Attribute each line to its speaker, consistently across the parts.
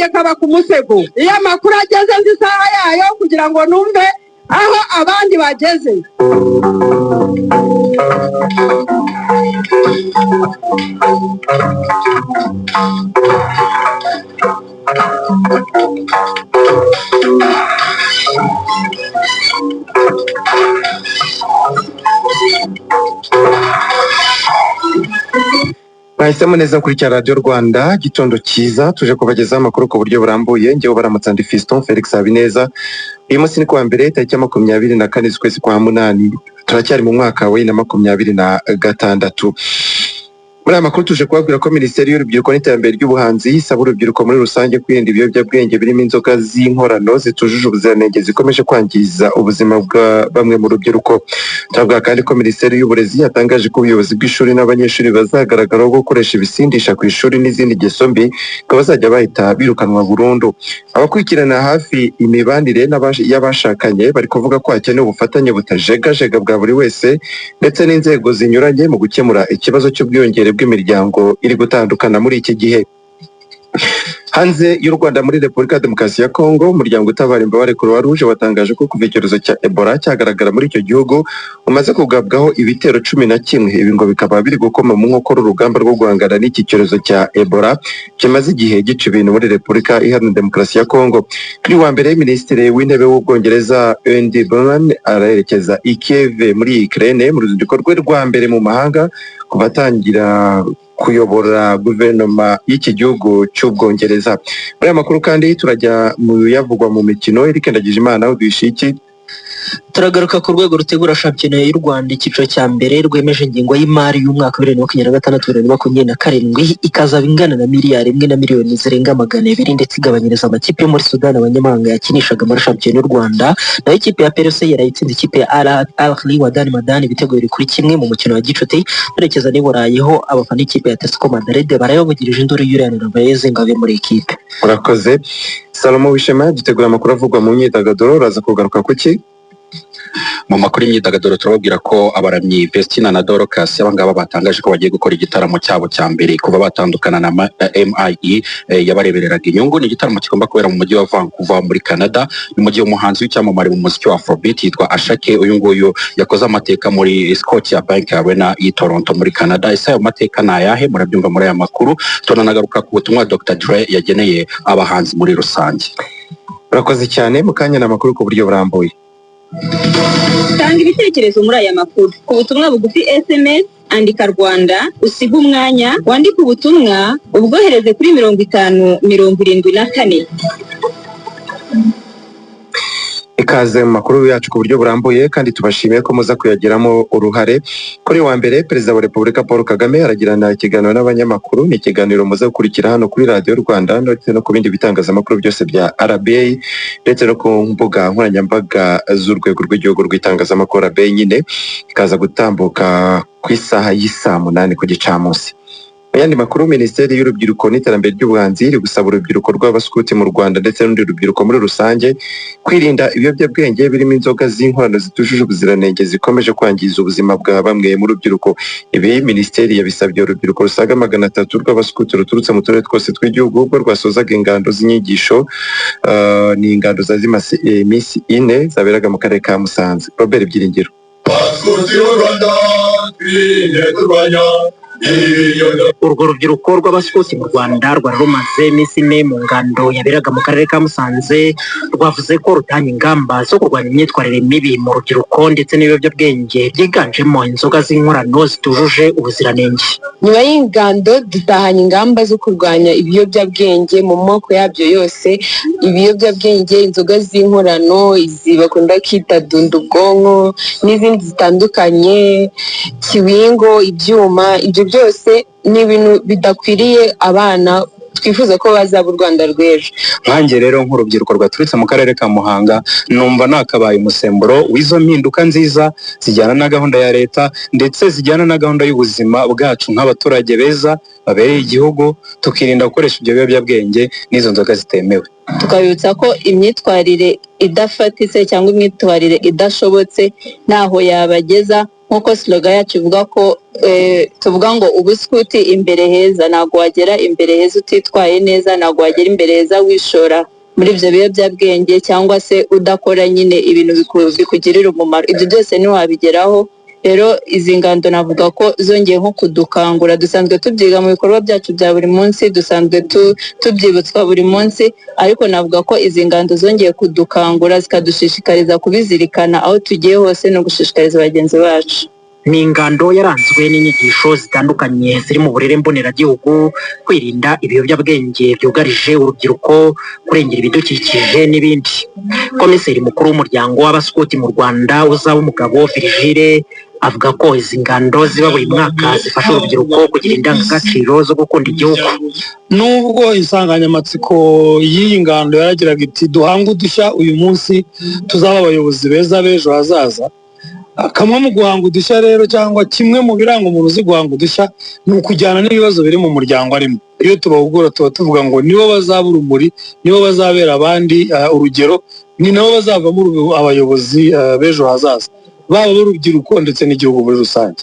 Speaker 1: Kanjye kaba ku musego. Iyo amakuru ageze nzi isaha yayo kugira ngo numve aho abandi bageze.
Speaker 2: Mwahisemo neza kurikira Radiyo Rwanda, gitondo cyiza, tuje kubagezaho amakuru ku buryo burambuye. Njyewe baramutsa, ndi Fiston Felix Habineza. Uyu munsi ni kuwa mbere, tariki ya 24 z'ukwezi kwa munani, turacyari mu mwaka wa 2026. Muri aya makuru tuje kubabwira ko Minisiteri y'Urubyiruko n'Iterambere ry'Ubuhanzi isaba urubyiruko muri rusange kwirinda ibiyobyabwenge birimo inzoga z'inkorano zitujuje ubuziranenge zikomeje kwangiza ubuzima bwa bamwe mu rubyiruko. Turavuga kandi ko Minisiteri y'Uburezi yatangaje ko ubuyobozi bw'ishuri n'abanyeshuri bazagaragaraho gukoresha ibisindisha ku ishuri n'izindi ngeso mbi ko bazajya bahita birukanwa burundu. Abakurikirana hafi imibanire y'abashakanye bari kuvuga ko hakenewe ubufatanye butajegajega bwa buri wese ndetse n'inzego zinyuranye mu gukemura ikibazo cy'ubwiyongere bw'imiryango iri gutandukana muri iki gihe. Hanze y'u Rwanda, muri Repubulika ya Demokarasi ya Kongo, umuryango utabara imbabare Croix Rouge watangaje ko kuva icyorezo cya Ebola cyagaragara muri icyo gihugu umaze kugabwaho ibitero 11. Ibi ngo bikaba biri gukoma mu nkokora urugamba rwo guhangana n'iki cyorezo cya Ebola kimaze igihe gica ibintu muri Repubulika Iharanira Demokarasi ya Kongo. Kuri wa mbere, Minisitiri w'Intebe w'Ubwongereza Andy Burnham arerekeza i Kiev muri Ukraine mu ruzinduko rwe rwa mbere mu mahanga kuva atangira kuyobora guverinoma y'iki gihugu cy'Ubwongereza. Muri aya makuru kandi turajya mu yavugwa mu mikino. Eric Ndagijimana, uduhishe iki?
Speaker 3: Turagaruka ku rwego rutegura shampiyona y'u Rwanda icyiciro cya mbere rwemeje ingengo y'imari y'umwaka wa 2026 2027, ikazaba ingana na miliyari 1 na miliyoni zirenga 200, ndetse igabanyiriza amakipe yo muri Sudani abanyamahanga yakinishaga muri shampiyona y'u Rwanda. Naho ikipe ya PRC yarayitsinze ikipe ya Al Ahly Wad Madani ibitego 2-1 mu mukino wa gicuti. Twerekeza n'i Burayi ho abafana b'ikipe ya Atletico Madrid barayabugirije induru Julian Alvarez ngo ave muri ikipe.
Speaker 2: Urakoze, Salomo Wishema. Dutegura amakuru avugwa mu myidagaduro, uraza kugaruka ku ki?
Speaker 4: Mu makuru y'imyidagaduro turababwira ko abaramyi Vestina na Dorcas, aba ngaba batangaje ko bagiye gukora igitaramo cyabo cya mbere kuva batandukana na MIE yabarebereraga inyungu. Ni igitaramo kigomba kubera mu mujyi wa Vancouver muri Canada. Ni mu gihe umuhanzi w'icyamamare mu muziki wa Afrobeat yitwa Asake, uyu nguyu yakoze amateka muri Scotiabank Arena y'i Toronto muri Canada. Ese ayo mateka ni ayahe? Murabyumva muri aya makuru. Turanagaruka ku butumwa Dr Dre yageneye abahanzi muri rusange.
Speaker 2: Urakoze cyane. Mu kanya ni amakuru ku buryo burambuye.
Speaker 5: Tanga ibitekerezo muri aya makuru ku butumwa bugufi SMS, andika Rwanda, usige umwanya, wandike ubutumwa, ubwohereze kuri 5074.
Speaker 2: Ikaze mu makuru yacu ku buryo burambuye, kandi tubashimiye ko muza kuyagiramo uruhare. Kuri wa mbere, Perezida wa Repubulika Paul Kagame aragirana ikiganiro n'abanyamakuru. Ni ikiganiro muza gukurikira hano kuri Radiyo Rwanda ndetse no ku bindi bitangazamakuru byose bya RBA, ndetse no ku mbuga nkoranyambaga z'urwego rw'igihugu rw'itangazamakuru RBA nyine, ikaza gutambuka ku isaha y'isaa 8 ku gicamunsi. Mu yandi makuru, Minisiteri y'Urubyiruko n'Iterambere ry'Ubuhanzi iri gusaba urubyiruko rw'abaskuti mu Rwanda ndetse n'urundi rubyiruko muri rusange kwirinda ibiyobyabwenge birimo inzoga z'inkorano zitujuje ubuziranenge zikomeje kwangiza ubuzima bwa bamwe mu rubyiruko. Ibi minisiteri yabisabye urubyiruko rusaga 300 rw'abaskuti ruturutse mu turere twose tw'igihugu ubwo rwasozaga ingando z'inyigisho. Ni ingando za zimaze iminsi 4 zaberaga mu karere ka Musanze. Robert Byiringiro.
Speaker 6: Urwo rubyiruko rw'abaskuti mu Rwanda rwari rumaze iminsi 4 mu ngando yaberaga mu karere ka Musanze rwavuze ko rutanga ingamba zo kurwanya imyitwarire mibi mu rubyiruko ndetse n'ibiyobyabwenge byiganjemo inzoga z'inkorano zitujuje ubuziranenge.
Speaker 7: Nyuma y'ingando dutahanye ingamba zo kurwanya ibiyobyabwenge mu moko yabyo yose, ibiyobyabwenge, inzoga z'inkorano, izi bakunda kwita dunda ubwonko n'izindi zitandukanye, kiwingo, ibyuma, ibyo byose ni ibintu bidakwiriye abana twifuza ko bazaba u Rwanda rw'ejo.
Speaker 8: Nkanjye rero nk'urubyiruko rwaturutse mu karere ka Muhanga, numva nakabaye umusemburo w'izo mpinduka nziza zijyana na gahunda ya leta ndetse zijyana na gahunda y'ubuzima bwacu nk'abaturage beza babereye igihugu, tukirinda gukoresha ibyo biyobyabwenge n'izo nzoga zitemewe.
Speaker 5: Tukabibutsa ko imyitwarire idafatitse cyangwa imyitwarire idashobotse ntaho yabageza. Nk'uko slogan yacu ivuga ko tuvuga ngo "Ubuskuti imbere heza", ntabwo wagera imbere heza utitwaye neza, ntabwo wagera imbere heza wishora muri ibyo biyobyabwenge cyangwa se udakora nyine ibintu bikugirira umumaro. Ibyo byose ntiwabigeraho. Rero izi ngando navuga ko zongeye nko kudukangura. Dusanzwe tubyiga mu bikorwa byacu bya buri munsi, dusanzwe tubyibutswa buri munsi, ariko navuga ko izi ngando zongeye kudukangura, zikadushishikariza kubizirikana aho tugiye hose no gushishikariza bagenzi bacu.
Speaker 6: Ni ingando yaranzwe n'inyigisho zitandukanye ziri mu burere mboneragihugu, kwirinda ibiyobyabwenge byugarije urubyiruko, kurengera ibidukikije n'ibindi. Komiseri mukuru w'umuryango w'Abaskuti mu Rwanda, Uzabumugabo Virgile, avuga ko izi ngando ziba buri mwaka zifasha urubyiruko kugira indangagaciro zo gukunda igihugu.
Speaker 9: Nubwo insanganyamatsiko y'iyi ngando yaragiraga iti "Duhange udushya uyu munsi, tuzaba abayobozi beza b'ejo hazaza", kamwe mu guhanga udushya rero, cyangwa kimwe mu biranga umuntu uzi guhanga udushya, ni ukujyana n'ibibazo biri mu muryango arimo. Iyo tubahugura tuba tuvuga ngo nibo bazaba urumuri, nibo bazabera abandi urugero, ni nabo bazavamo abayobozi b'ejo hazaza, baba b'urubyiruko ndetse n'igihugu muri rusange.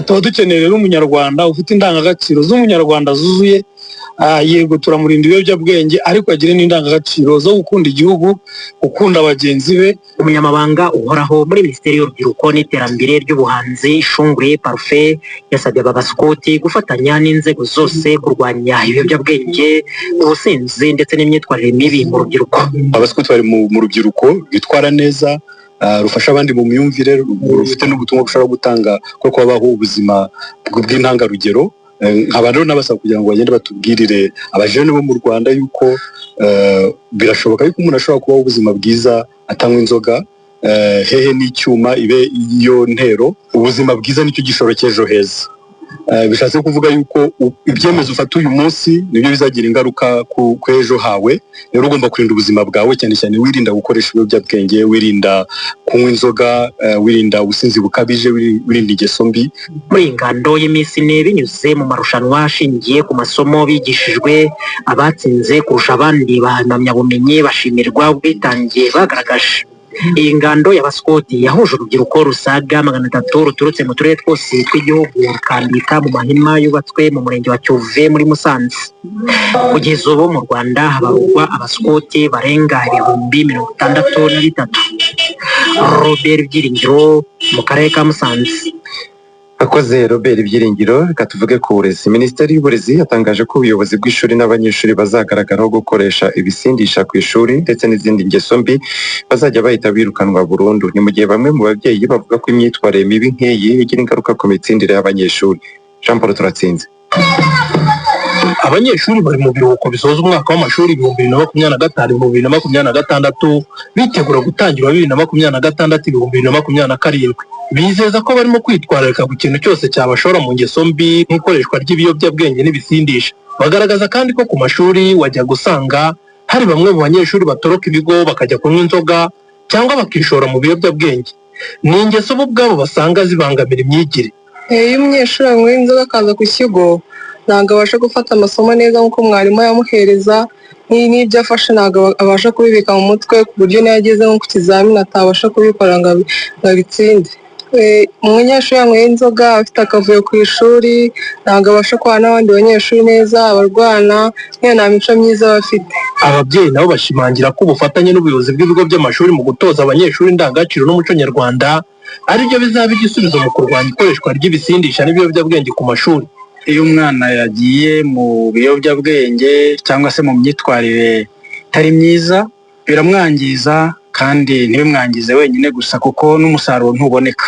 Speaker 9: Tuba dukeneye rero umunyarwanda ufite indangagaciro z'umunyarwanda zuzuye. Yego, turamurinda ibiyobyabwenge, ariko agire n'indangagaciro zo gukunda igihugu, gukunda bagenzi be.
Speaker 6: Umunyamabanga uhoraho muri Minisiteri y'Urubyiruko n'Iterambere ry'Ubuhanzi, Ishungure Parufe, yasabye aba baskuti gufatanya n'inzego zose kurwanya ibiyobyabwenge, ubusinzi ndetse n'imyitwarire mibi mu rubyiruko.
Speaker 8: Abaskuti bari mu rubyiruko rwitwara neza, rufasha abandi mu myumvire, rufite n'ubutumwa bushobora gutanga ko kubaho ubuzima bw'intangarugero. Nkaba rero nabasaba kugira ngo bagende batubwirire abajene bo mu Rwanda yuko birashoboka yuko umuntu ashobora kubaho ubuzima bwiza atanywa inzoga. Hehe n'icyuma, ibe iyo ntero. Ubuzima bwiza nicyo gishoro cy'ejo heza. Bishatse kuvuga yuko ibyemezo ufata uyu munsi nibyo bizagira ingaruka ku ejo hawe. Rero ugomba kurinda ubuzima bwawe, cyane cyane wirinda gukoresha ibiyobyabwenge, wirinda kunywa inzoga, wirinda ubusinzi bukabije, wirinda ingeso mbi.
Speaker 6: Muri iyi ngando y'iminsi 4, binyuze mu marushanwa ashingiye ku masomo bigishijwe, abatsinze kurusha abandi bahawe impamyabumenyi, bashimirwa ubwitange bagaragaje. Iyi ngando y'abasikoti yahuje urubyiruko rusaga 300 ruturutse mu turere twose tw'igihugu, rukambika mu mahema yubatswe mu murenge wa Cyuve muri Musanze. Kugeza ubu mu Rwanda habarurwa abasikoti barenga 63,000. Robert Byiringiro mu karere ka Musanze.
Speaker 2: Akoze Robert Byiringiro. Reka tuvuge ku burezi. Minisiteri y'Uburezi yatangaje ko ubuyobozi bw'ishuri n'abanyeshuri bazagaragaraho gukoresha ibisindisha ku ishuri ndetse n'izindi ngeso mbi bazajya bahita birukanwa burundu. Ni mu gihe bamwe mu babyeyi bavuga ko imyitwarire mibi nk'iyi igira ingaruka ku mitsindire y'abanyeshuri. Jean Paul Turatsinze.
Speaker 10: Abanyeshuri bari mu biruhuko bisoza umwaka w'amashuri 2025, 2026, bitegura gutangira 2026, 2027, bizeza ko barimo kwitwararika ku kintu cyose cyabashora mu ngeso mbi nk'ikoreshwa ry'ibiyobyabwenge n'ibisindisha. Bagaragaza kandi ko ku mashuri wajya gusanga hari bamwe mu banyeshuri batoroka ibigo bakajya kunywa inzoga cyangwa bakishora mu biyobyabwenge. Ni ingeso bo ubwabo basanga zibangamira imyigire.
Speaker 11: Iyo umunyeshuri anyweye inzoga akaza ku kigo, ntabwo abasha gufata amasomo neza nk'uko mwarimu yamuhereza. N'ibyo afashe ntabwo abasha kubibika mu mutwe, ku buryo n'iyo ageze nko ku kizamini atabasha kubikora ngo abitsinde. Umunyeshuri yanyweye inzoga afite akavuyo ku ishuri, ntabwo abasha kubana n'abandi banyeshuri neza, abarwana niyo nta mico myiza aba afite.
Speaker 10: Ababyeyi nabo bashimangira ko ubufatanye n'ubuyobozi bw'ibigo by'amashuri mu gutoza abanyeshuri indangagaciro n'umuco nyarwanda aribyo bizaba igisubizo mu kurwanya ikoreshwa ry'ibisindisha n'ibiyobyabwenge ku mashuri.
Speaker 12: Iyo umwana yagiye mu biyobyabwenge cyangwa se mu myitwarire itari myiza, biramwangiza, kandi ntibimwangize wenyine gusa, kuko n'umusaruro ntuboneka.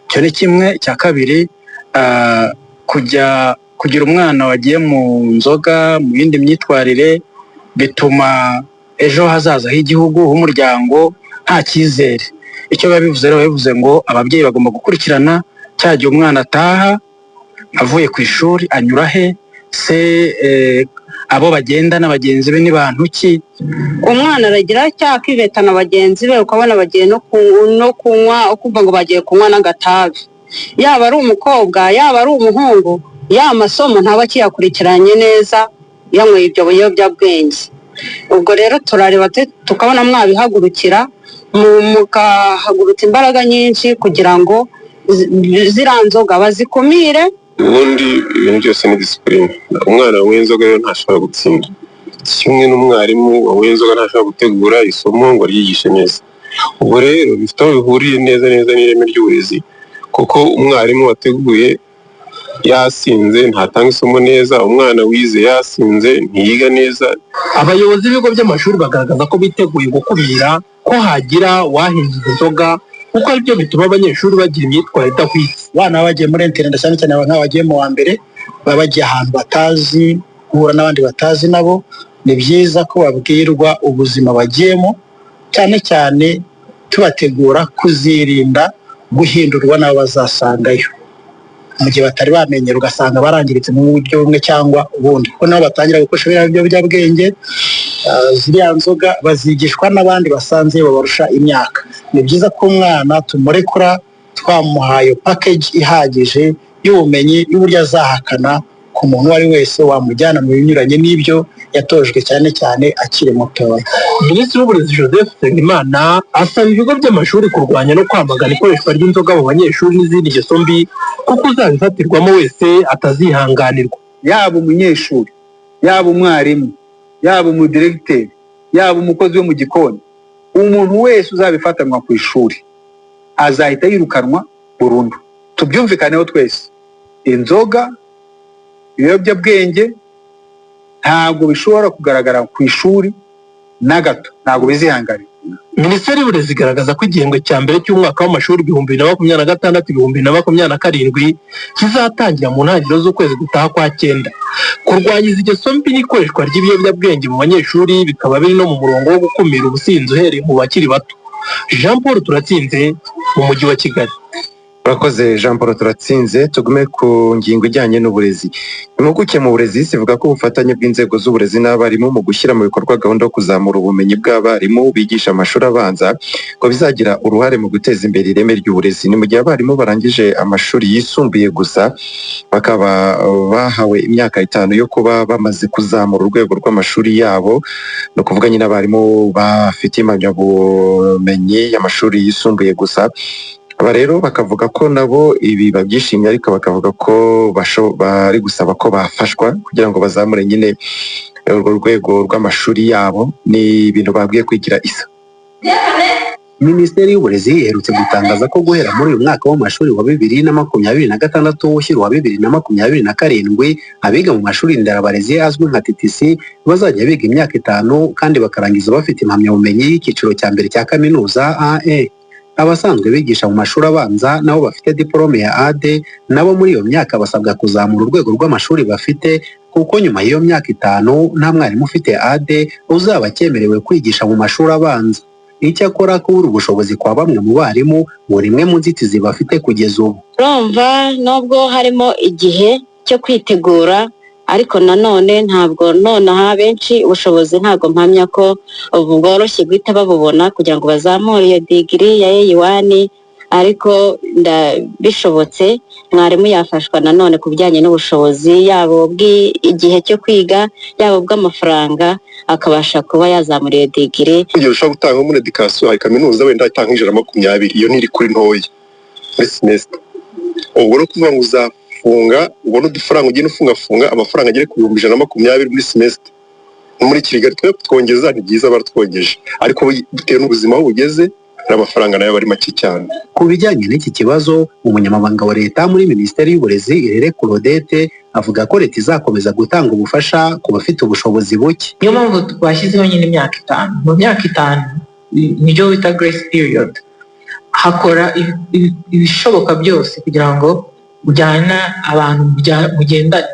Speaker 12: Icyo ni kimwe. Icya kabiri, kujya kugira umwana wagiye mu nzoga, mu yindi myitwarire, bituma ejo hazaza h'igihugu, h'umuryango, nta cyizere. Icyo biba bivuze rero, biba bivuze ngo ababyeyi bagomba gukurikirana cya gihe umwana ataha avuye ku ishuri, anyura he se, abo bagendana bagenzi be ni bantu ki?
Speaker 13: Umwana aragira cyangwa akivetana bagenzi be, ukabona bagiye no kunywa, ukumva ngo bagiye kunywa n'agatabi, yaba ari umukobwa, yaba ari umuhungu. Ya masomo ntaba akiyakurikiranye neza yanyweye ibyo biyobyabwenge. Ubwo rero turareba tukabona mwabihagurukira, mukahagurutsa imbaraga nyinshi kugira ngo Ziriya nzoga bazikumire.
Speaker 14: Ubundi ibintu byose ni discipline. Umwana wanyweye inzoga rero ntashobora gutsinda, kimwe n'umwarimu wanyweye inzoga ntashobora gutegura isomo ngo aryigishe neza. Ubwo rero bifite aho bihuriye neza neza n'ireme ry'uburezi, kuko umwarimu wateguye yasinze ntatanga isomo neza, umwana wize yasinze ntiyiga neza.
Speaker 10: Abayobozi b'ibigo by'amashuri bagaragaza ko biteguye gukumira ko hagira uwahinduza inzoga, kuko aribyo bituma abanyeshuri bagira imyitwarire idahwitse.
Speaker 12: Abana baba bagiye muri internat, cyane cyane nk'abagiye mu wa mbere, baba bagiye ahantu batazi, guhura n'abandi batazi nabo. Ni byiza ko babwirwa ubuzima bagiyemo, cyane cyane tubategura kuzirinda guhindurwa n'abo bazasangayo mu gihe batari bamenyera, ugasanga barangiritse mu buryo bumwe cyangwa ubundi, kuko nabo batangira gukoresha biriya biyobyabwenge, ziriya nzoga bazigishwa n'abandi basanze babarusha imyaka. Ni byiza ko umwana tumurekura twamuhaye package ihagije y'ubumenyi, y'uburyo azahakana ku muntu uwo ari wese wamujyana mu binyuranye n'ibyo yatojwe, cyane cyane akiri mutoya.
Speaker 10: Minisitiri w'Uburezi Joseph Nsengimana asaba ibigo by'amashuri kurwanya no kwamagana ikoreshwa ry'inzoga mu banyeshuri n'izindi ngeso mbi, kuko uzabifatirwamo wese atazihanganirwa.
Speaker 15: Yaba umunyeshuri, yaba umwarimu, yaba umudiregiteri, yaba umukozi wo mu gikoni, umuntu wese uzabifatanwa ku ishuri azahita yirukanwa burundu. Tubyumvikaneho twese: inzoga, ibiyobyabwenge ntabwo bishobora kugaragara ku ishuri na gato, ntabwo bizihanganira.
Speaker 10: Minisiteri y'Uburezi igaragaza ko igihembwe cya mbere cy'umwaka w'amashuri 2026, 2027 kizatangira mu ntangiriro z'ukwezi gutaha kwa cyenda. Kurwanya izi ngeso mbi n'ikoreshwa ry'ibiyobyabwenge mu banyeshuri bikaba biri no mu murongo wo gukumira ubusinzi uhereye mu bakiri bato. Jean Paul Turatsinze mu Mujyi wa Kigali.
Speaker 2: Urakoze, Jean Paul Turatsinze. Tugume ku ngingo ijyanye n'uburezi. Impuguke mu burezi zivuga ko ubufatanye bw'inzego z'uburezi n'abarimu mu gushyira mu bikorwa gahunda yo kuzamura ubumenyi bw'abarimu bigisha amashuri abanza ngo bizagira uruhare mu guteza imbere ireme ry'uburezi. Ni mu gihe abarimu barangije amashuri yisumbuye gusa bakaba bahawe imyaka 5 yo kuba bamaze kuzamura urwego rw'amashuri yabo. Ni ukuvuga nyine abarimu bafite impamyabumenyi y'amashuri yisumbuye gusa. Aba rero bakavuga ko nabo ibi babyishimiye, ariko bakavuga ko bari gusaba ko bafashwa kugira ngo bazamure nyine urwo rwego rw'amashuri yabo. Ni ibintu babwiye kwigira isa.
Speaker 16: Minisiteri y'Uburezi iherutse gutangaza ko guhera muri uyu mwaka w'amashuri wa 2026 ushyira uwa 2027, abiga mu mashuri nderabarezi azwi nka TTC bazajya biga imyaka 5 kandi bakarangiza bafite impamyabumenyi y'icyiciro cya mbere cya kaminuza A1. Abasanzwe bigisha mu mashuri abanza nabo bafite diporome ya A2, nabo muri iyo myaka basabwa kuzamura urwego rw'amashuri bafite, kuko nyuma y'iyo myaka 5 nta mwarimu ufite A2 uzaba acyemerewe kwigisha mu mashuri abanza. Icyakora kubura ubushobozi kwa bamwe mu barimu ngo rimwe mu nzitizi bafite kugeza ubu.
Speaker 17: Urumva, nubwo harimo igihe cyo kwitegura, ariko nanone ntabwo nonaha benshi ubushobozi ntabwo mpamya ko ubu bworoshye guhita babubona kugira ngo bazamure iyo degree ya A1. Ariko bishobotse mwarimu yafashwa nanone ku bijyanye n'ubushobozi, yaba ubw'igihe cyo kwiga, yaba ubw'amafaranga, akabasha kuba yazamura iyo degree.
Speaker 14: Urugero ushobora gutanga nko muri education, hari kaminuza wenda itanga 120, iyo ntiri kuri ntoya muri semester. Ubwo no kuvuga ngo uzafunga ubone udufaranga ugenda ufungafunga amafaranga agere ku 120,000 muri semester. Muri Kigali twe twongeza, ni byiza baratwongeje, ariko bitewe n'ubuzima aho bugeze n'amafaranga nayo aba ari make cyane.
Speaker 16: Ku bijyanye n'iki kibazo, umunyamabanga wa leta muri Minisiteri y'Uburezi, Irere Claudette, avuga ko leta izakomeza gutanga ubufasha ku bafite ubushobozi buke.
Speaker 18: Niyo mpamvu twashyizeho nyine imyaka 5. Mu myaka 5 nibyo bita grace period, hakora ibishoboka byose kugira ngo ujyane abantu mugendane.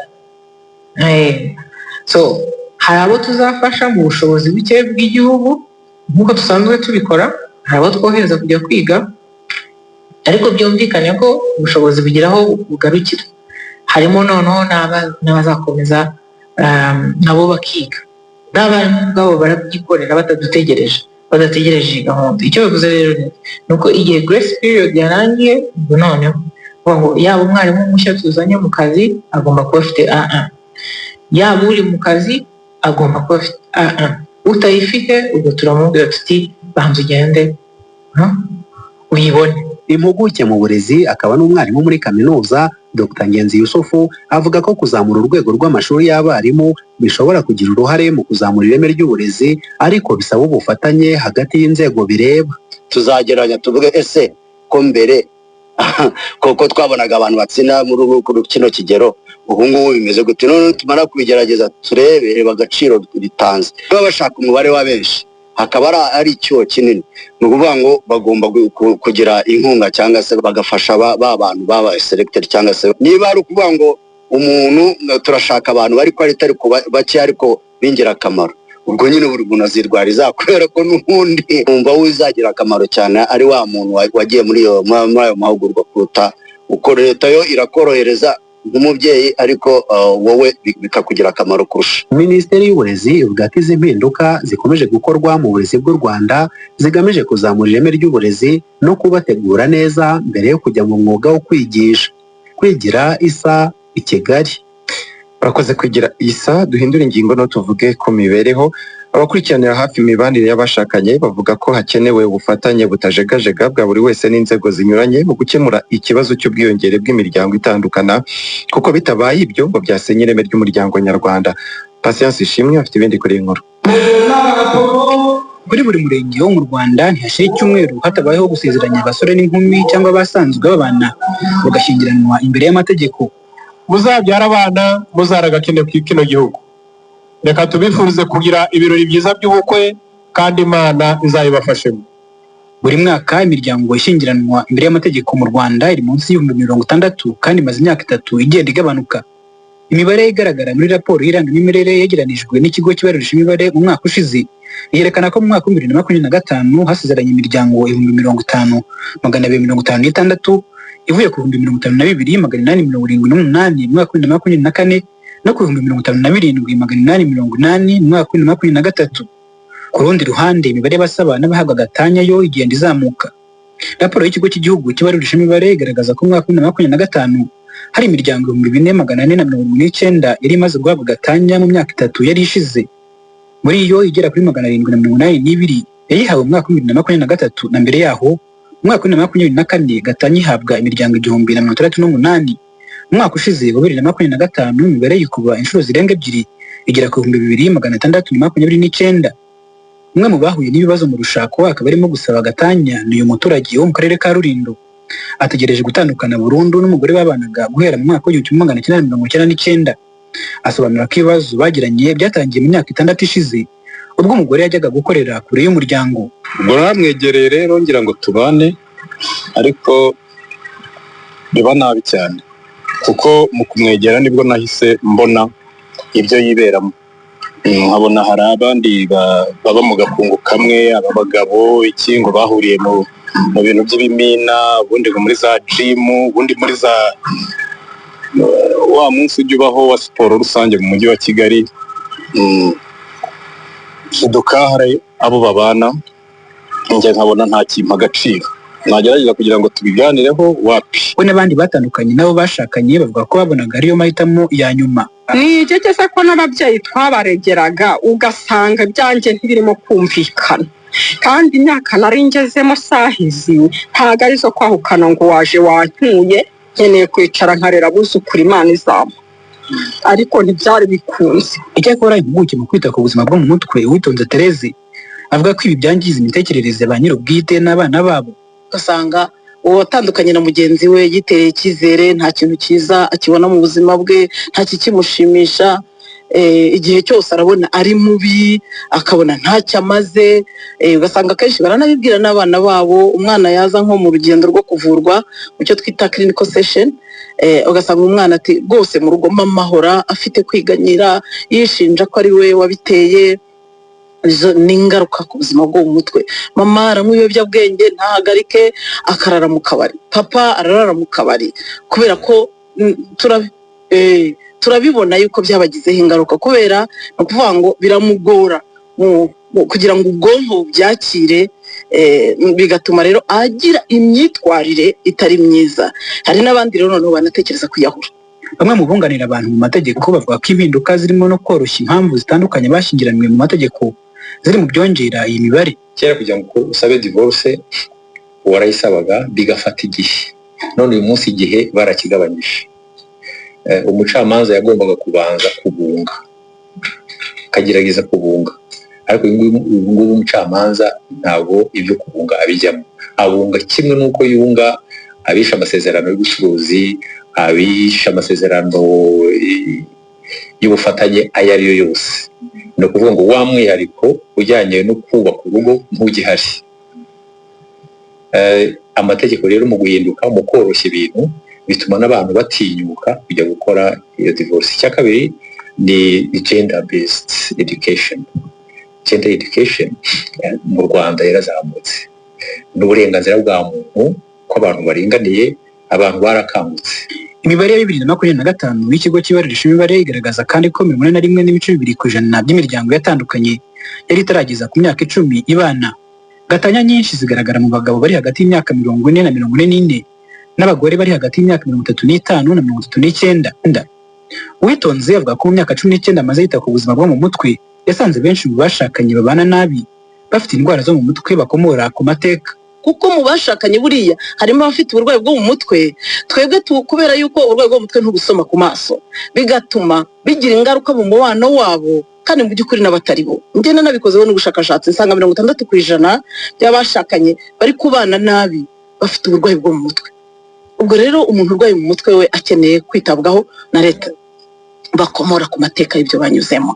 Speaker 18: So hari abo tuzafasha mu bushobozi buke bw'igihugu nk'uko dusanzwe tubikora, hari abo twohereza kujya kwiga, ariko byumvikane ko ubushobozi bugira aho bugarukira. Harimo noneho n'abazakomeza nabo bakiga, n'abarimu ubwabo barabyikorera batadutegereje, badategereje iyi gahunda. Icyo bivuze rero ni uko igihe grace period yarangiye, ubwo noneho kuvuga ngo yaba umwarimu mushya tuzanye mu kazi agomba kuba afite A1, yaba uri mu kazi agomba kuba afite A1. Utayifite ubwo turamubwira tuti: "Banza ugende uyibone."
Speaker 16: Impuguke mu burezi akaba n'umwarimu muri kaminuza, Dr Ngenzi Yusufu, avuga ko kuzamura urwego rw'amashuri y'abarimu bishobora kugira uruhare mu kuzamura ireme ry'uburezi, ariko bisaba ubufatanye hagati y'inzego bireba.
Speaker 19: Tuzagereranya tuvuge: ese ko mbere koko twabonaga abantu batsinda muri kuri kino kigero, ubu ngubu bimeze gute? None tumara kubigerageza turebe, reba agaciro ritanze. Niba bashaka umubare wa benshi hakaba ari icyuho kinini, ni ukuvuga ngo bagomba kugira inkunga cyangwa se bagafasha ba bantu babaye selected, cyangwa se niba ari ukuvuga ngo umuntu turashaka abantu bari quality ariko bake ariko b'ingirakamaro, ubwo nyine buri muntu azirwariza, kubera ko n'ubundi wumva uzagira akamaro cyane ari wa muntu wagiye muri ayo mahugurwa, kuruta uko leta yo irakorohereza nk'umubyeyi, ariko wowe bikakugira akamaro kurusha.
Speaker 16: Minisiteri y'Uburezi ivuga ko izi mpinduka zikomeje gukorwa mu burezi bw'u Rwanda zigamije kuzamura ireme ry'uburezi no kubategura neza mbere yo kujya mu mwuga wo kwigisha. Kwigira Isa i Kigali.
Speaker 2: Urakoze, Kwigira Isa. Duhindure ingingo no tuvuge ku mibereho. Abakurikiranira hafi imibanire y'abashakanye bavuga ko hakenewe ubufatanye butajegajega bwa buri wese n'inzego zinyuranye mu gukemura ikibazo cy'ubwiyongere bw'imiryango itandukana, kuko bitabaye ibyo ngo byasenya ireme ry'umuryango nyarwanda. Patience Ishimwe afite ibindi kuri iyi nkuru.
Speaker 20: Muri buri murenge wo mu Rwanda ntihashira icyumweru hatabayeho gusezeranya abasore n'inkumi cyangwa abasanzwe babana bagashyingiranwa imbere y'amategeko.
Speaker 10: Muzabyara abana muzaraga kino gihugu. Reka tubifurize kugira ibirori byiza by'ubukwe, kandi Imana izabibafashemo.
Speaker 20: Buri mwaka imiryango ishyingiranwa imbere y'amategeko mu Rwanda iri munsi y'ibihumbi 60, kandi imaze imyaka 3 igenda igabanuka. Imibare igaragara muri raporo y'irangamimerere yegeranijwe n'ikigo cy'ibarurisha imibare mu mwaka ushize yerekana ko mu mwaka wa 2025 hasezeranye imiryango 50,256, ivuye ku 52,878 mu mwaka wa 2024 no ku 57,880 mu mwaka wa 2023. Ku rundi ruhande, imibare y'abasaba n'abahabwa gatanya yo igenda izamuka. Raporo y'ikigo cy'igihugu cy'ibarurisha imibare igaragaza ko mu mwaka wa 2025 hari imiryango 4,479 yari imaze guhabwa gatanya mu myaka 3 yari ishize. Muri iyo, igera kuri 782 yayihawe mu mwaka wa 2023, na mbere yaho mu mwaka wa 2024 gatanya ihabwa imiryango 1,068. Mu mwaka ushize wa 2025 imibare yikuba inshuro zirenga ebyiri, igera ku 2,629. Umwe mu bahuye n'ibibazo mu rushako akaba arimo gusaba gatanya ni uyu muturage wo mu karere ka Rulindo. Ategereje gutandukana burundu n'umugore babanaga guhera mu mwaka wa 1999. Asobanura ko ibibazo bagiranye byatangiye mu myaka 6 ishize, ubwo umugore yajyaga gukorera kure y'umuryango.
Speaker 8: Ubwo naramwegereye rero ngira ngo tubane, ariko biba nabi cyane, kuko mu kumwegera nibwo nahise mbona ibyo yiberamo. Nkabona hari abandi baba mu gakungu kamwe, aba bagabo iki ngo bahuriye mu bintu by'ibimina, ubundi ngo muri za jimu, ubundi muri za wa munsi ujya ubaho wa siporo rusange mu mujyi wa Kigali. Nshiduka hari abo babana, njye nkabona nta kimpa agaciro, nagerageza kugira ngo tubiganireho, wapi.
Speaker 20: We n'abandi batandukanye nabo bashakanye bavuga ko babonaga ariyo mahitamo ya nyuma.
Speaker 1: Ni iki se ko n'ababyeyi twabaregeraga, ugasanga ibyanjye ntibirimo kumvikana, kandi imyaka nari ngezemo sahizi ntabwo ari zo kwahukana ngo waje wantuye, nkeneye kwicara nkarera abuzukuru Imana izampa, ariko ntibyari bikunze.
Speaker 20: Icyakora, impuguke mu kwita ku buzima bwo mu mutwe, Uwitonze Therese, avuga ko ibi byangiza imitekerereze ba nyir'ubwite n'abana babo.
Speaker 21: Ugasanga uwatandukanye na mugenzi we yitereye icyizere, nta kintu cyiza akibona mu buzima bwe, nta kikimushimisha. Igihe cyose arabona ari mubi, akabona ntacyo amaze. Ugasanga akenshi baranabibwira n'abana babo. Umwana yaza nko mu rugendo rwo kuvurwa, mu cyo twita clinical session, ugasanga umwana ati: "Rwose mu rugo mama ahora afite kwiganyira, yishinja ko ari we wabiteye." Izo ni ingaruka ku buzima bwo mu mutwe. Mama aranywa ibiyobyabwenge ntahagarike, akarara mu kabari, papa ararara mu kabari, kubera ko turabibona yuko byabagizeho ingaruka, kubera ni ukuvuga ngo biramugora kugira ngo ubwonko bubyakire, bigatuma rero agira imyitwarire itari myiza. Hari n'abandi rero noneho banatekereza kwiyahura.
Speaker 20: Bamwe mu bunganira abantu mu mategeko bavuga ko impinduka zirimo no koroshya impamvu zitandukanye bashyingiranywe mu mategeko ziri mu byongera iyi mibare.
Speaker 8: Kera kugira ngo usabe divorce
Speaker 3: Warayisabaga bigafata igihe. None uyu munsi igihe barakigabanyije. Umucamanza yagombaga kubanza kubunga, akagerageza kubunga, ariko uyu nguyu umucamanza ntabwo ibyo kubunga abijyamo. Abunga kimwe n'uko yunga abishe amasezerano y'ubucuruzi, abishe amasezerano y'ubufatanye ayo ari yo yose. Ni ukuvuga ngo wa mwihariko ujyanye no kubaka urugo ntugihari. Amategeko rero mu guhinduka, mu koroshya ibintu, bituma n'abantu batinyuka kujya gukora iyo divorce. Icya kabiri ni gender based education. Gender education mu Rwanda yarazamutse, n'uburenganzira bwa muntu, ko abantu baringaniye, abantu barakangutse.
Speaker 20: Imibare ya 2025 y'ikigo cy'ibarurishamibare igaragaza kandi ko 41.2% by'imiryango yatandukanye yari itarageza ku myaka 10 ibana. Gatanya nyinshi zigaragara mu bagabo bari hagati y'imyaka 40 na 44 n'abagore bari hagati y'imyaka 35 na 39. Uwitonze avuga ko mu myaka 19 amaze yita ku buzima bwo mu mutwe, yasanze benshi mu bashakanye babana nabi bafite indwara zo mu mutwe bakomora ku mateka.
Speaker 21: Kuko mu bashakanye buriya harimo abafite uburwayi bwo mu mutwe. Twebwe kubera yuko uburwayi bwo mu mutwe ntubusoma ku maso, bigatuma bigira ingaruka mu mubano wabo, kandi mu by'ukuri n'abatari bo. Njye nabikozeho n'ubushakashatsi, nsanga 60% by'abashakanye bari kubana nabi bafite uburwayi bwo mu mutwe. Ubwo rero umuntu urwaye mu mutwe we akeneye kwitabwaho na leta, bakomora ku mateka y'ibyo banyuzemo.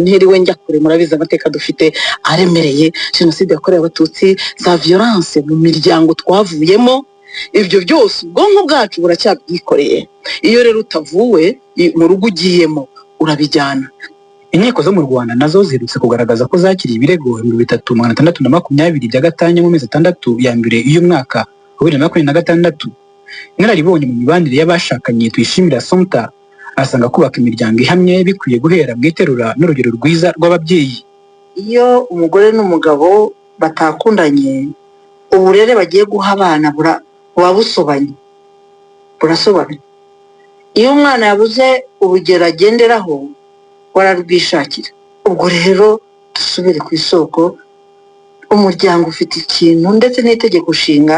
Speaker 21: Ntiriwe njya kure, murabizi amateka dufite aremereye: jenoside yakorewe Abatutsi, za violence mu miryango twavuyemo. Ibyo byose ubwonko bwacu buracyabyikoreye. Iyo rero utavuwe mu rugo ugiyemo urabijyana.
Speaker 20: Inkiko zo mu Rwanda nazo ziherutse kugaragaza ko zakiriye ibirego 3620 bya gatanya mu mezi 6 ya mbere y'umwaka wa 2026. Inararibonye mu mibanire y'abashakanye Tuyishimira Somta asanga kubaka imiryango ihamye bikwiye guhera mu iterura n'urugero rwiza rw'ababyeyi.
Speaker 22: Iyo umugore n'umugabo batakundanye, uburere bagiye guha abana buba busobanye, burasobanye. Iyo umwana yabuze urugero agenderaho, wararwishakira. Ubwo rero dusubire ku isoko. Umuryango ufite ikintu, ndetse n'itegeko nshinga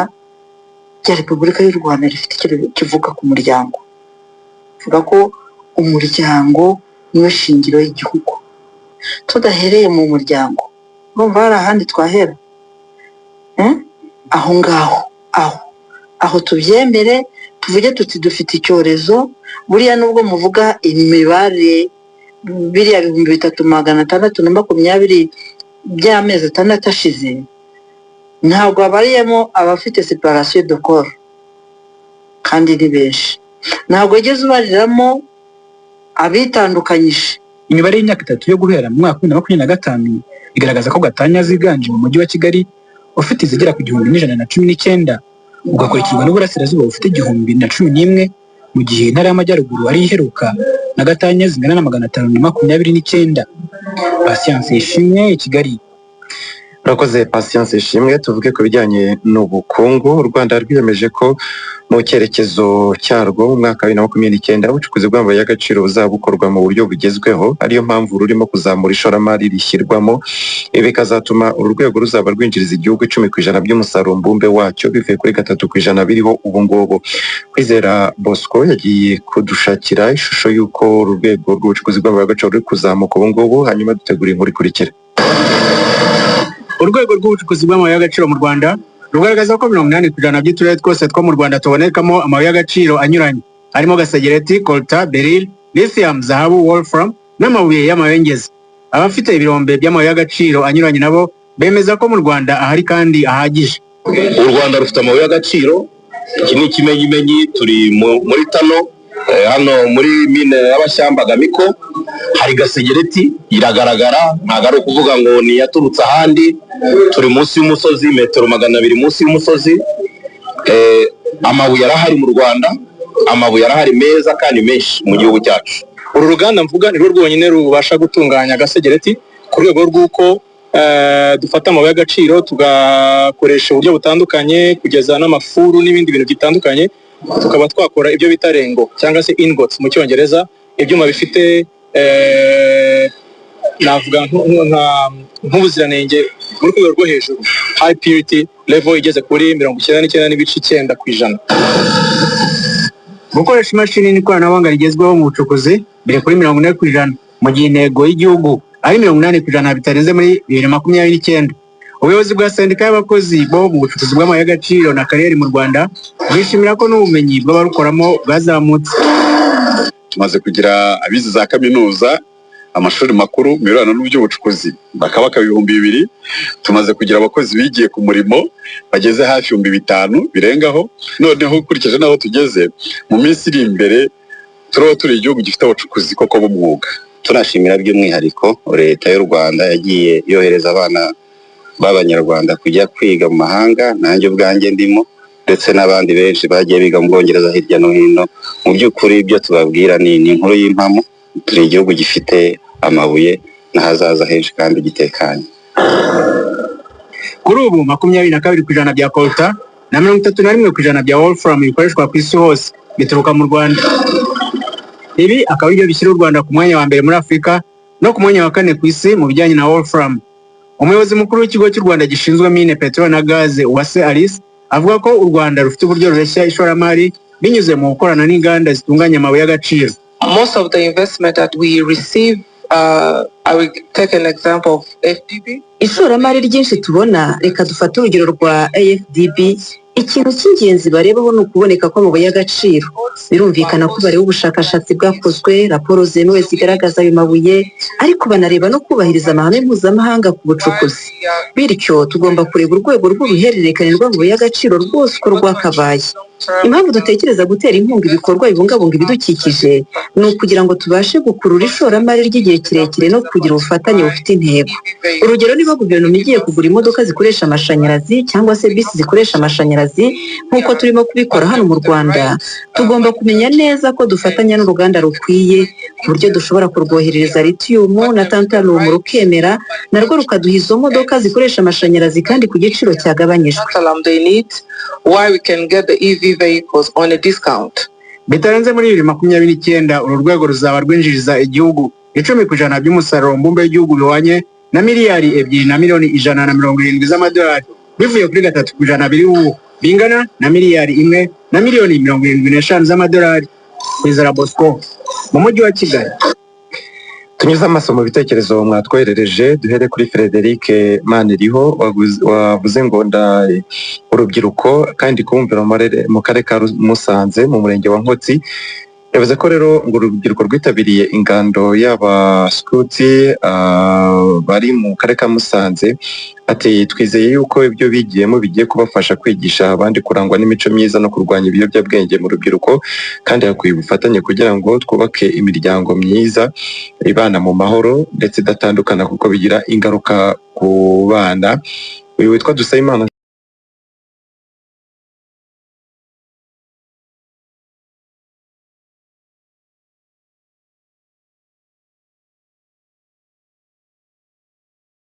Speaker 22: rya Repubulika y'u Rwanda rifite icyo kivuga ku muryango. Rivuga ko umuryango niwo shingiro y'igihugu. Tudahereye mu muryango, urumva hari ahandi twahera? Aho ngaho aho tubyemere, tuvuge tuti dufite icyorezo. Buriya nubwo muvuga imibare, biriya 3620 by'amezi 6 ashize, ntabwo habariyemo abafite séparation de corps, kandi ni benshi. Ntabwo wigeze ubariramo abitandukanyije.
Speaker 20: Imibare y'imyaka 3 yo guhera mu mwaka wa 2025 igaragaza ko gatanya ziganje mu mujyi wa Kigali ufite izigera ku 1119, ugakurikirwa n'Uburasirazuba bufite 1011, mu gihe Intara y'Amajyaruguru ari iheruka na gatanya zingana na 529. Patience Ishimwe i Kigali.
Speaker 2: Urakoze, Patience Ishimwe. Tuvuge ku bijyanye n'ubukungu. U Rwanda rwiyemeje ko mu cyerekezo cyarwo mu mwaka wa 2029 ubucukuzi bw'amabuye y'agaciro buzaba bukorwa mu buryo bugezweho, ariyo mpamvu rurimo kuzamura ishoramari rishyirwamo. Ibi bikazatuma uru rwego ruzaba rwinjiriza igihugu 10% by'umusaruro mbumbe wacyo, bivuye kuri 3% biriho ubu ngubu. Kwizera Bosco yagiye kudushakira ishusho y'uko uru rwego rw'ubucukuzi bw'amabuye y'agaciro ruri kuzamuka ubu ngubu, hanyuma dutegura inkuru ikurikira.
Speaker 23: Urwego rw'ubucukuzi bw'amabuye y'agaciro mu Rwanda rugaragaza ko 80% by'uturere twose two mu Rwanda tubonekamo amabuye y'agaciro anyuranye, harimo gasegereti, coltan, beryl, lithium, zahabu, wolfram n'amabuye y'amabengeza. Abafite ibirombe by'amabuye y'agaciro anyuranye nabo bemeza ko mu Rwanda ahari kandi ahagije.
Speaker 24: U Rwanda rufite amabuye y'agaciro. Iki ni ikimenyimenyi, turi muri Tano, hano muri mine y'Abashyamba Gamiko hari gasegereti iragaragara, ntabwo ari ukuvuga ngo ni iyaturutse ahandi. Turi munsi y'umusozi, metero 200 munsi y'umusozi. Amabuye arahari mu Rwanda, amabuye arahari meza kandi menshi mu gihugu cyacu.
Speaker 8: Uru ruganda mvuga ni rwo rwonyine rubasha gutunganya gasegereti ku rwego rw'uko dufata amabuye y'agaciro, tugakoresha uburyo butandukanye kugeza n'amafuru n'ibindi bintu bitandukanye, tukaba twakora ibyo bita lingots cyangwa se ingots mu Cyongereza, ibyuma bifite Navuga nk'ubuziranenge buri ku rwego rwo hejuru, high purity level igeze kuri 99.9%.
Speaker 23: Gukoresha imashini n'ikoranabuhanga rigezweho mu bucukuzi biri kuri 40%, mu gihe intego y'igihugu ari 80% bitarenze muri 2029. Ubuyobozi bwa sendika y'abakozi bo mu bucukuzi bw'amabuye y'agaciro na kariyeri mu Rwanda bwishimira ko n'ubumenyi bw'abarukoramo bwazamutse.
Speaker 4: Tumaze kugira abize za kaminuza, amashuri makuru mu birebana n'iby'ubucukuzi bakabaka 2000. Tumaze kugira abakozi bigiye ku murimo bageze hafi 5000 birengaho. Noneho ukurikije n'aho tugeze, mu minsi iri imbere turaba turi igihugu gifite abacukuzi koko b'umwuga.
Speaker 5: Tunashimira by'umwihariko Leta y'u Rwanda yagiye yohereza abana b'Abanyarwanda kujya kwiga mu mahanga, nanjye ubwanjye ndimo, ndetse n'abandi benshi bagiye biga mu Bwongereza hirya no hino. Mu by'ukuri ibyo tubabwira ni inkuru y'impamo: turi igihugu gifite amabuye n'ahazaza henshi kandi gitekanye.
Speaker 23: Kuri ubu 22% bya coltan na 31% bya wolfram bikoreshwa ku isi hose bituruka mu Rwanda. Ibi akaba aribyo bishyira u Rwanda ku mwanya wa mbere muri Afurika no ku mwanya wa kane ku isi mu bijyanye na wolfram. Umuyobozi mukuru w'Ikigo cy'u Rwanda gishinzwe mine, peteroli na gaze, Uwase Alice, avuga ko u Rwanda rufite uburyo rureshya ishoramari binyuze mu gukorana n'inganda zitunganya amabuye y'agaciro.
Speaker 11: Most of the investment that we receive, I will take an example of AfDB.
Speaker 7: Ishoramari ryinshi tubona, reka dufate urugero rwa AfDB, ikintu cy'ingenzi barebaho ni ukuboneka kw'amabuye y'agaciro. Birumvikana ko bareba ubushakashatsi bwakozwe, raporo zemewe zigaragaza ayo mabuye, ariko banareba no kubahiriza amahame mpuzamahanga ku bucukuzi. Bityo tugomba kureba urwego rw'uruhererekane rw'amabuye y'agaciro rwose uko rwakabaye. Impamvu dutekereza gutera inkunga ibikorwa bibungabunga ibidukikije ni ukugira ngo tubashe gukurura ishoramari ry'igihe kirekire no kugira ubufatanye bufite intego. Urugero, niba guverinoma igiye kugura imodoka zikoresha amashanyarazi cyangwa se bisi zikoresha amashanyarazi nk'uko turimo kubikora hano mu Rwanda, tugomba kumenya neza ko dufatanya n'uruganda rukwiye, ku buryo dushobora kurwoherereza lithium na tantalum rukemera narwo rukaduha izo modoka zikoresha amashanyarazi kandi ku giciro cyagabanyijwe.
Speaker 11: Tantalum they need, why we can get the EV vehicles on a discount.
Speaker 23: Bitarenze muri 2029, uru rwego ruzaba rwinjiriza igihugu 10% by'umusaruro mbumbe w'igihugu, bihwanye na miliyari 2 na miliyoni 170 z'amadolari, bivuye kuri 3% biri ubu, bingana na miliyari 1 na miliyoni 75 z'amadolari. Kwizera Bosco mu Mujyi wa Kigali.
Speaker 2: Tunyuze amaso mu bitekerezo mwatwoherereje, duhere kuri Frederic Maniriho wavuze ngo nda urubyiruko kandi kumvira mu karere ka Musanze, mu murenge wa Nkotsi. Yavuze ko rero ngo urubyiruko rwitabiriye ingando y'abaskuti bari mu karere ka Musanze. Ati: "Twizeye yuko ibyo bigiyemo bigiye kubafasha kwigisha abandi kurangwa n'imico myiza no kurwanya ibiyobyabwenge mu rubyiruko, kandi hakwiye ubufatanye kugira ngo twubake imiryango myiza ibana mu mahoro ndetse idatandukana, kuko bigira ingaruka ku bana." Uyu witwa Dusabimana